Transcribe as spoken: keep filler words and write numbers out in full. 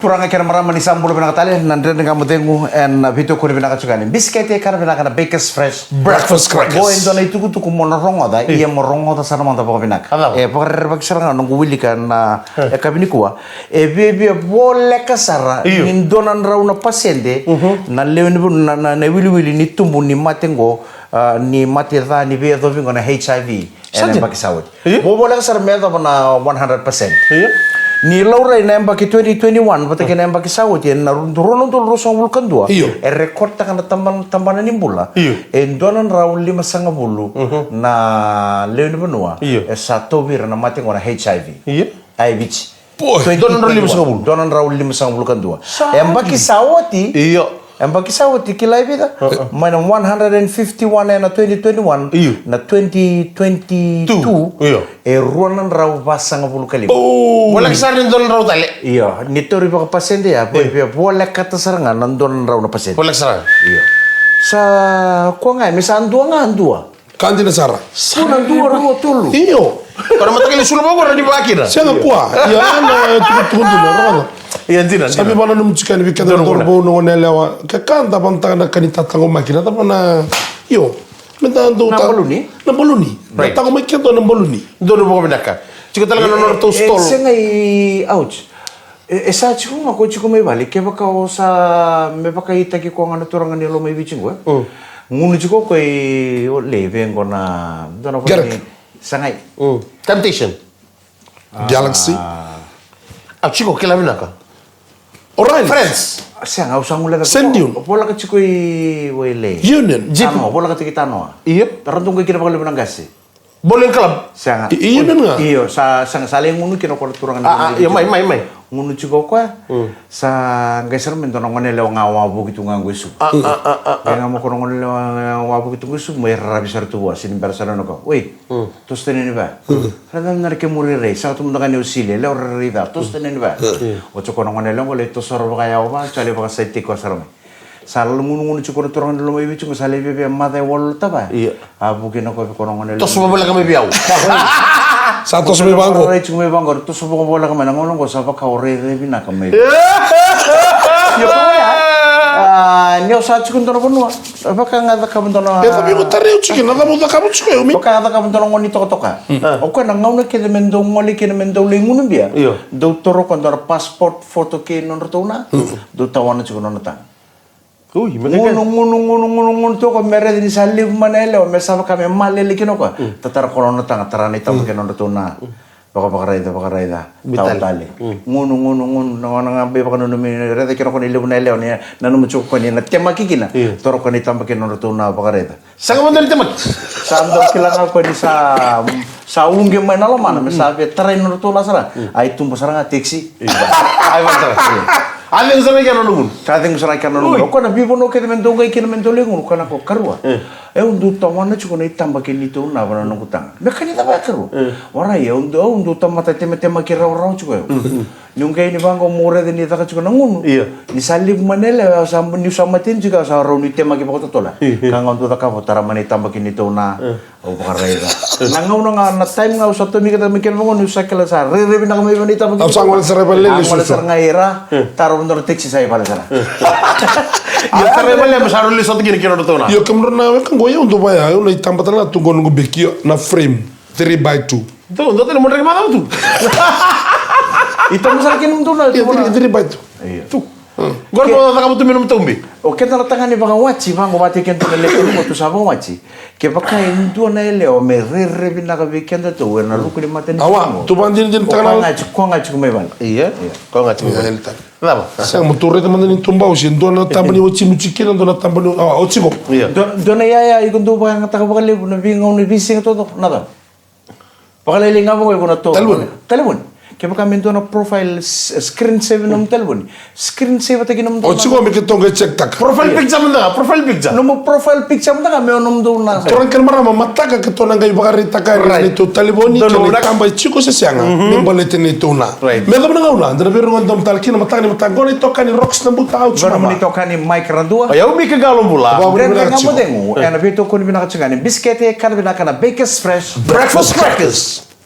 Turaga kei na marama, ni sa bula vinaka tale. Na Dredre Ga Mo Cegu ena veitokoni vinaka tiko ga ni bisikete, kana vinaka na Bakers Fresh Breakfast Crackers. Qo e dua na itukutuku mo na rogoca, ia mo rogoca sara mada vakavinaka. E vakarerevaki sara ga noqu wilika na yakavi nikua. E viavia voleka sara ni dua na drau na pasede na lewe ni vanua, na, na, na iwiliwili ni tubu ni mate qo, ah, ni mate ca ni veiyacovi qo na H I V. Ena yabaki sa oti. Io. Vo voleka sara me yacova na one hundred percent. Io. Ni laurai na yabaki twenty twenty-one vata kei na yabaki sa oti, ena ru-, rua na udolu ruasagavulu ka dua. Io. E rekodtaka na taba-, tabana ni bula. Io. E dua na drau limasagavulu na lewe ni vanua. Io. E sa tauvi ira na mate qo na H I V. Io. Ai, Viti. Boy. Dua na drau limasagavulu. Dua na drau limasagavulu ka dua. Sa oti. Yabaki sa oti. Io. Yabaki sa oti, kilai vica? Mai na one hundred and fifty-one ena twenty twenty-one. Io. Na twenty twenty-two. Io. E rua na drau vasagavulu ka lima. Oh. Voleka sara ni dua na drau tale. Io. Ni tauri vakapasede ya, vo-, volekata sara ga na dua na drau na pasede. Voleka sara. Io. Sa koya ga, me sa dua ga dua. Ka dina sara. Sa na dua, rua, tolu. Io. Ko na mataka ni sulu vaqo, ra ni vakina. Sega kua. Ia, na tukutuku dina, rogoca. Ia, dina, sa dina. Veivakananumi tiko yani vei keda na cauravou, na goneyalewa. Ke ka da vanataka na ka ni tataqomaki, na cava na, io. Me da dau na ta-, baluni? Na baluni. Right. Da taqomaki keda na baluni. Donu vakavinaka. Tiko tale ga na nodratou stall. E, e, sega i, ouch. E, e sa tiko ga ko tiko mai vale, kevaka o sa me vakaitaki koya ga na turaga ni Lomaiviti qo, e? Mm. Gunu tiko ko i, o, lei vei qo na, dua na vale ni, sagai. Mm. Temptation. Ah. Galaxy. A tiko kila vinaka. O'Reilly. Friends. Sega, au sa gule. Sand Dune. Voleka tiko i, o, lei. Union. Jeep. Tanoa, voleka tiko i Tanoa. Io. Tara tu qai kina vakalevu na qase. Bowling club. Sega. I, i, i, io, sa, sa, sa lai gunu kina ko na turaga ni. A, a, io, mai, mai, mai. Gunu tiko o koya. Mm. Sa qai sara mai dua na goneyalewa ga wavoki tu ga qo i Suva. A, a, a, a, a. E ga mo ko na goneyalewa ga wavoki tu qo i Suva, mo e raravi sara tu vua, sini bera sara na ka. Oi, toso tani ni va. Mm. Raica na kemu rairai, sa tu mada ga ni o sili, lewa rairai ca, toso tani ni va. Mm. O tiko na goneyalewa qo lai toso sara vakayawa va, sa lai vakasaitiko sara mai. Sa lala gunugunu tiko na turaga ni Lomaiviti qo, sa lai viavia maca e walu tava. Io. A vuki na koya vei koya na gone. Toso vakavoleka mai vei au. Sa toso mai vaqo. Rai tiko mai vaqo, toso vakavoleka mai na gauna qo sa vaka o rairai vinaka mai. Io, koya. A, ni au sa tiko dua na vanua. Vaka ga cakava dua na. E, cava iko tarai au tiko, na cava au cakava tiko, e, umi. Vaka ga cakava dua na gone ni tokatoka. O koya na gauna kece me dau gole kina me dau lai gunu bia. Io. Dau toro koya dua na passport photo kei nodratou na. Dau tawana tiko nona taga. Ui, me gunu, gunu, gunu, gunu, gunu, toko me raica ni sa levu mai na yalewa, me sa vaka me malele kina o koya. Mm. Tatara koya nona taga, tara na itaba kei nodratou na. Mm. Vaka, vakaraica, vakaraica. Tau tale. Mm. Gunu, gunu, gunu, na gauna ga veivakananumi, raica kina o koya ni levu na yalewa, ni nanuma tiko o koya ni na temaki kina. Mm. Toro koya na itaba kei nodratou na, vakaraica. Sega mada ni temaki. Sa dau kila ga o koya ni sa, sa uqe mai na lomana, me sa via tarai nodratou na sara. Mm. Ai tubu sara ga taxi. Ai vata. A cegu sara ga i kea na nona gunu. Sa cegu sara ga i kea na nona gunu. Oi. O koya na veivanua kece me dau qai kina me dau lai gunu, o koya na ko karua. Mm. Au dau tawana tiko na itaba kei neitou na va na noqu taga. Me ka ni cava e karua. Mm. Warai, au dau, au dau tamata tematema kei rawarawa tiko au. Mm, mm. Niu qai ni vaqo mo raica ni caka tiko na gunu. Io. Ni sa levu mai na yalewa, au sa, niu sa mateni tiko au sa rawa ni temaki vakatotolo. Io, io. Ka ga au dau cakava, tara mai na itaba kei neitou na. Io. Au vakaraica. Na gauna ga, na time ga au sa tomika tale mai kena vaqo, niu sa kila sa rairai vinaka mai vei na itaba. Au sa gole sara i vale. Au gole sara ga i ra, tara dua na taxi sa i vale sara. Io, tara i vale, me sa rau lai sota kina kei nodratou na. Io, kemudrau na weka qo, au dau vaya, au na itaba tale ga tu qo noqu beki, io, na frame, three by two. Dou, dou tale mo draki macawa tu. Itaba sara kei nomudou na. Io, three, three by two. Io. Tu. Qori mo cakava tu me nomu taubi. O keda na tagane vakawati, vaqo vata kei keda na lewe ni lotu sa vakawati. Kevaka e dua na yalewa me rairai vinaka vei kedatou ena ruku ni matanitu. Awa, tu vakadinadinataka na. Koya ga tiko, koya ga tiko mai vale. Io. Io. Koya ga tiko mai vale. Cava? Sega, mo tu raica mada ni tubau se dua na taba ni watimu tiko kina, dua na taba ni, awa, o tiko. Io. Dua, dua na iyaya iko dau vakayagataka vakalevu na veigauna, veisiga taucoko, na cava? Vakalailai ga vaqo iko na to. Talevoni. Talevoni. Kevaka me dua na profile s-, screen save nomu talevoni. Screen save taki nomu. O tiko me keitou qai check taka. Profile picture mada ga, profile picture. Nomu profile picture mada ga me o nomudou na. Turaga kei na marama, mataka keitou na qai vakaraitaka yani na neitou talevoni kei na itaba e tiko se sega. Me baleta na neitou na. Right. Me yacova na gauna, da na veirogoci domo tale kina mataka ni mataka qo na itokani Rocks Nabuta, au tiko. Vei na itokani Mike Radua. O yau Mika Qalobula. Dredre Ga Mo Cegu, ena veitokoni vinaka tiko ga ni bisikete, kana vinaka na Bakers Fresh Breakfast Crackers.